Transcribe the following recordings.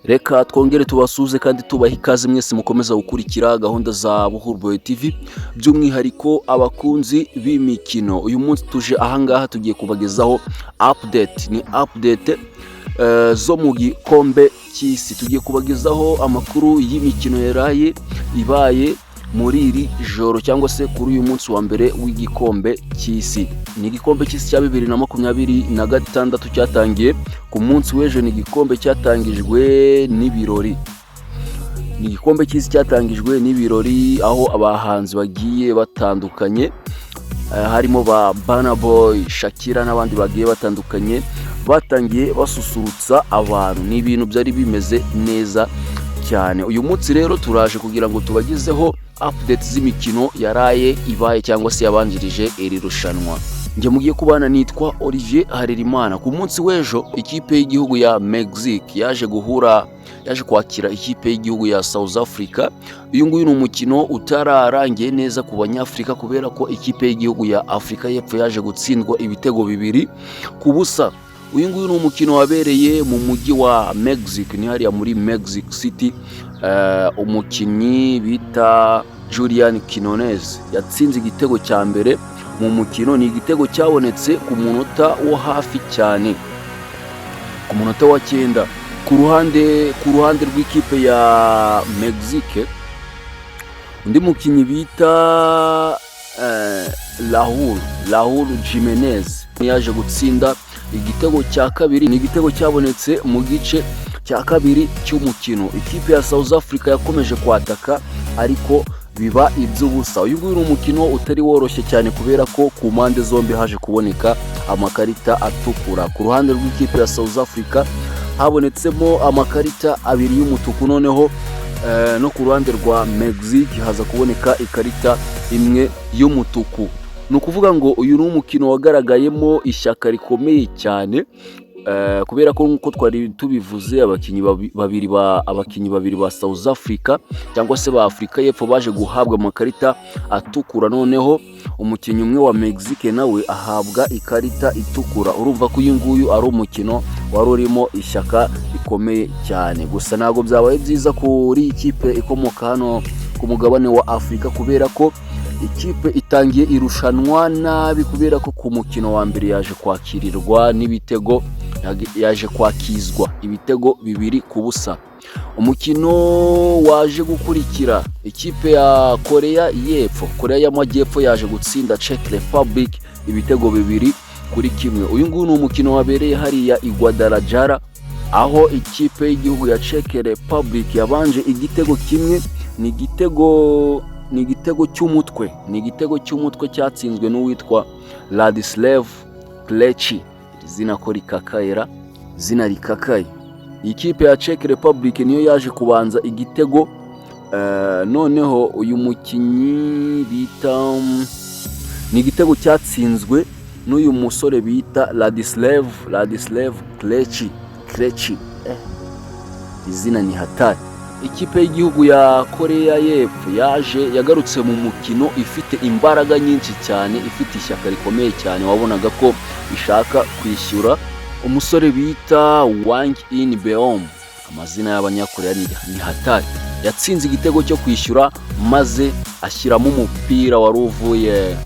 Reka twongere tubasuhuze kandi tubaha ikaze mwese mukomeza gukurikira gahunda za Buhuru Boy TV, by'umwihariko abakunzi b'imikino. Uyu munsi tuje ahangaha, tugiye kubagezaho update, ni update zo mu gikombe cy'isi. Tugiye kubagezaho amakuru y'imikino yaraye ibaye muri iri joro cyangwa se kuri uyu munsi wa mbere w'igikombe cy'isi. Ni igikombe cy'isi cya 2026 cyatangiye ku munsi w'ejo. Ni igikombe cyatangijwe n'ibirori, ni igikombe cy'isi cyatangijwe n'ibirori aho abahanzi bagiye batandukanye, harimo ba Burna Boy, Shakira n'abandi bagiye batandukanye, batangiye basusurutsa abantu. Ni ibintu byari bimeze neza cyane. Uyu munsi rero turaje kugira ngo tubagezeho update z'imikino yaraye ibaye cyangwa se yabanjirije iri rushanwa. Njye mugiye kubana nitwa Olivier Harerimana. Ku munsi w'ejo ikipe y'igihugu ya Mexique yaje guhura, yaje kwakira ikipe y'igihugu ya South Africa. Uyu nguyu ni umukino utararangiye neza ku Banyafurika, kubera ko ikipe y'igihugu ya Afurika y'Epfo yaje gutsindwa ibitego 2-0. Uyu nguyu ni umukino wabereye mu mujyi wa Mexique, ni hariya muri Mexico City. Umukinnyi bita Julian Quinones yatsinze igitego cya mbere mu mukino. Ni igitego cyabonetse ku munota wo hafi cyane, ku munota wa 9. Ku ruhande rw'ikipe ya Mexique, undi mukinnyi bita Raul Jimenez yaje gutsinda igitego cya kabiri. Ni igitego cyabonetse mu gice cya kabiri cy'umukino. Ikipe ya South Africa yakomeje kwataka ariko biba iby'ubusa. Uyu nguyu ni umukino utari woroshye cyane, kubera ko ku mpande zombi haje kuboneka amakarita atukura. Ku ruhande rw'ikipe ya South Africa habonetsemo amakarita abiri y'umutuku, noneho no ku ruhande rwa Mexique haza kuboneka ikarita imwe y'umutuku. Ni ukuvuga ngo uyu ni umukino wagaragayemo ishyaka rikomeye cyane, kubera ko nk'uko twari tubivuze, abakinnyi babiri ba South Africa cyangwa se ba Afurika y'Epfo baje guhabwa amakarita atukura, noneho umukinnyi umwe wa Mexique nawe ahabwa ikarita itukura. Urumva ko uyu nguyu ari umukino wari urimo ishyaka rikomeye cyane. Gusa ntabwo byabaye byiza kuri iyi kipe ikomoka hano ku mugabane wa Afurika, kubera ko ikipe itangiye irushanwa nabi, kubera ko ku mukino wa mbere yaje kwakirirwa n'ibitego, yaje kwakizwa ibitego 2-0. Umukino waje gukurikira, ikipe ya Korea y'Epfo, Korea y'Amajyepfo, yaje gutsinda Czech Republic ibitego 2-1. Uyu nguyu ni umukino wabereye hariya i Guadalajara, aho ikipe y'igihugu ya Czech Republic yabanje igitego kimwe. Ni igitego cy'umutwe, ni igitego cy'umutwe cyatsinzwe n'uwitwa Ladislav Krejci. Izina ko rikakayera, izina rikakaye. Iyi kipe ya Czech Republic niyo yaje kubanza igitego, noneho uyu mukinnyi bita, ni igitego cyatsinzwe n'uyu musore bita Ladislav Krejci. Izina ni hatari. Ikipe y'igihugu ya Korea y'Epfo yaje yagarutse mu mukino ifite imbaraga nyinshi cyane, ifite ishyaka rikomeye cyane, wabonaga ko ishaka kwishyura. Umusore bita Hwang In-beom, amazina y'Abanyakoreya ni hatari, yatsinze igitego cyo kwishyura maze ashyiramo umupira wari uvuye,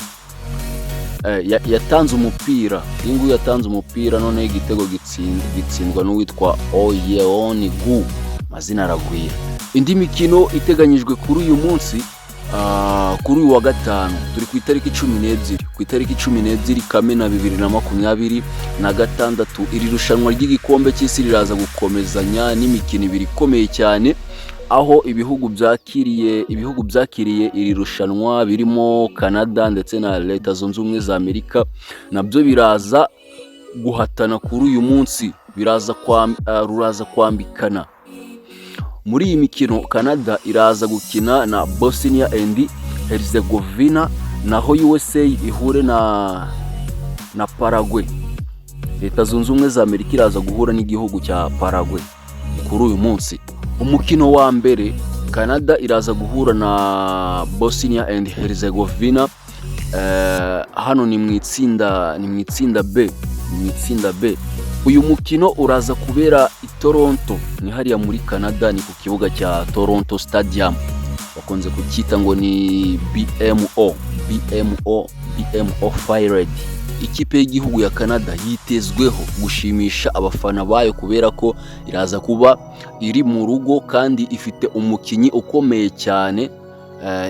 yatanze umupira, uyu nguyu yatanze umupira, noneho igitego gitsindwa n'uwitwa Oh Yeon-gu. Amazina aragwira. Indi mikino iteganyijwe kuri uyu munsi, kuri uyu wa gatanu, turi ku itariki 12, ku itariki 12 Kamena 2026, iri rushanwa ry'igikombe cy'isi riraza gukomezanya n'imikino ibiri ikomeye cyane, aho ibihugu byakiriye iri rushanwa birimo Canada ndetse na Leta Zunze Ubumwe za Amerika nabyo biraza guhatana kuri uyu munsi, ruraza kwambikana. Muri iyi mikino, Canada iraza gukina na Bosnia and Herzegovina, naho USA ihure na Paraguay. Leta Zunze Ubumwe za Amerika iraza guhura n'igihugu cya Paraguay kuri uyu munsi. Umukino wa mbere, Canada iraza guhura na Bosnia and Herzegovina. Hano ni mu itsinda B, ni mu itsinda B. Uyu mukino uraza kubera i Toronto, ni hariya muri Canada, ni ku kibuga cya Toronto Stadium, bakunze kucyita ngo ni BMO BMO BMO Field. Ikipe y'igihugu ya Canada yitezweho gushimisha abafana bayo kubera ko iraza kuba iri mu rugo kandi ifite umukinnyi ukomeye cyane,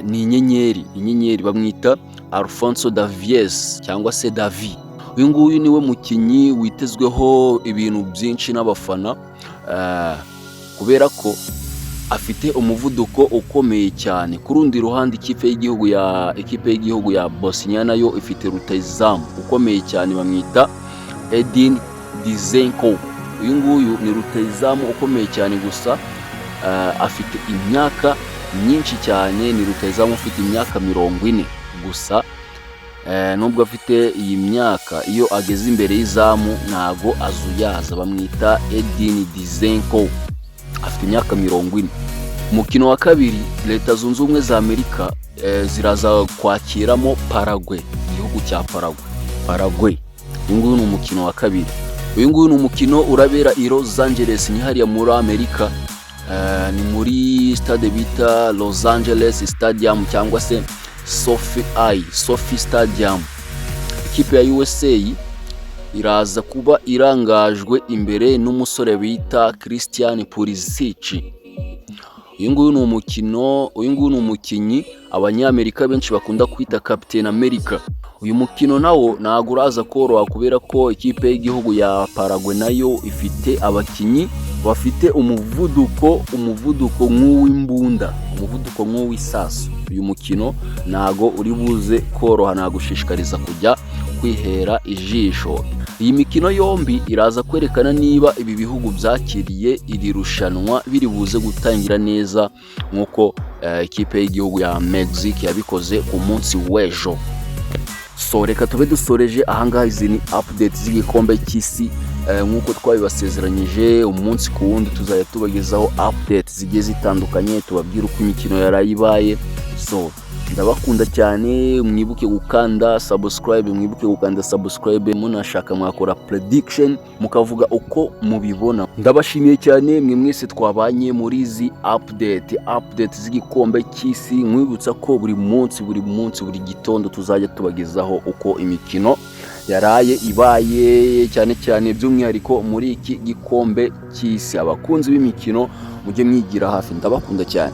ni inyenyeri bamwita Alphonso Davies cyangwa se Davi. Uyu nguyu niwe mukinnyi witezweho ibintu byinshi n'abafana, kubera ko afite umuvuduko ukomeye cyane. Ku rundi ruhande, ikipe y'igihugu ya Bosnia nayo ifite rutahizamu ukomeye cyane, bamwita Edin Dzeko. Uyu nguyu ni rutahizamu ukomeye cyane, gusa afite imyaka myinshi cyane, ni rutahizamu ufite imyaka 40 gusa. Nubwo afite iyi myaka, iyo ageze imbere y'izamu ntago azuyaza. Bamwita Edin Dzeko, afite imyaka 40. Umukino wa kabiri, Leta Zunze Ubumwe za Amerika ziraza kwakiramo Paraguay, igihugu cya Paraguay. Paraguay, uyu nguyu ni umukino wa kabiri. Uyu nguyu ni umukino urabera i Los Angeles, ni hariya muri Amerika, ni muri stade bita Los Angeles Stadium cyangwa se SoFi Stadium. Ikipe ya USA iraza kuba irangajwe imbere n'umusore bita Christian Pulisic. Uyu nguyu ni umukinnyi Abanyamerika benshi bakunda kwita Captain America. Uyu mukino nawo ntabwo uraza koroha kubera ko ikipe y'igihugu ya Paraguay nayo ifite abakinnyi bafite umuvuduko nk'uw'imbunda, umuvuduko nk'uw'isasu. Uyu mukino ntago uri buze koroha, nagushishikariza kujya kwihera ijisho. Iyi mikino yombi iraza kwerekana niba ibi bihugu byakiriye iri rushanwa biri buze gutangira neza nk'uko ikipe y'igihugu ya Mexique yabikoze ku munsi w'ejo. So reka tube dusoreje ahangaha. Izi ni update z'igikombe cy'isi, nk'uko twabibasezeranyije, umunsi ku wundi tuzajya tubagezaho update zigiye zitandukanye, tubabwire uko imikino yaraye ibaye. So ndabakunda cyane, mwibuke gukanda subscribe, mwibuke gukanda subscribe. Munashaka mwakora prediction mukavuga uko mubibona. Ndabashimiye cyane mwe mwese twabanye muri izi update z'igikombe cy'isi. Mwibutsa ko buri munsi, buri munsi, buri gitondo tuzajya tubagezaho uko imikino yaraye ibaye, cyane cyane by'umwihariko muri iki gikombe cy'isi. Abakunzi b'imikino mujye mwigira hafi, ndabakunda cyane.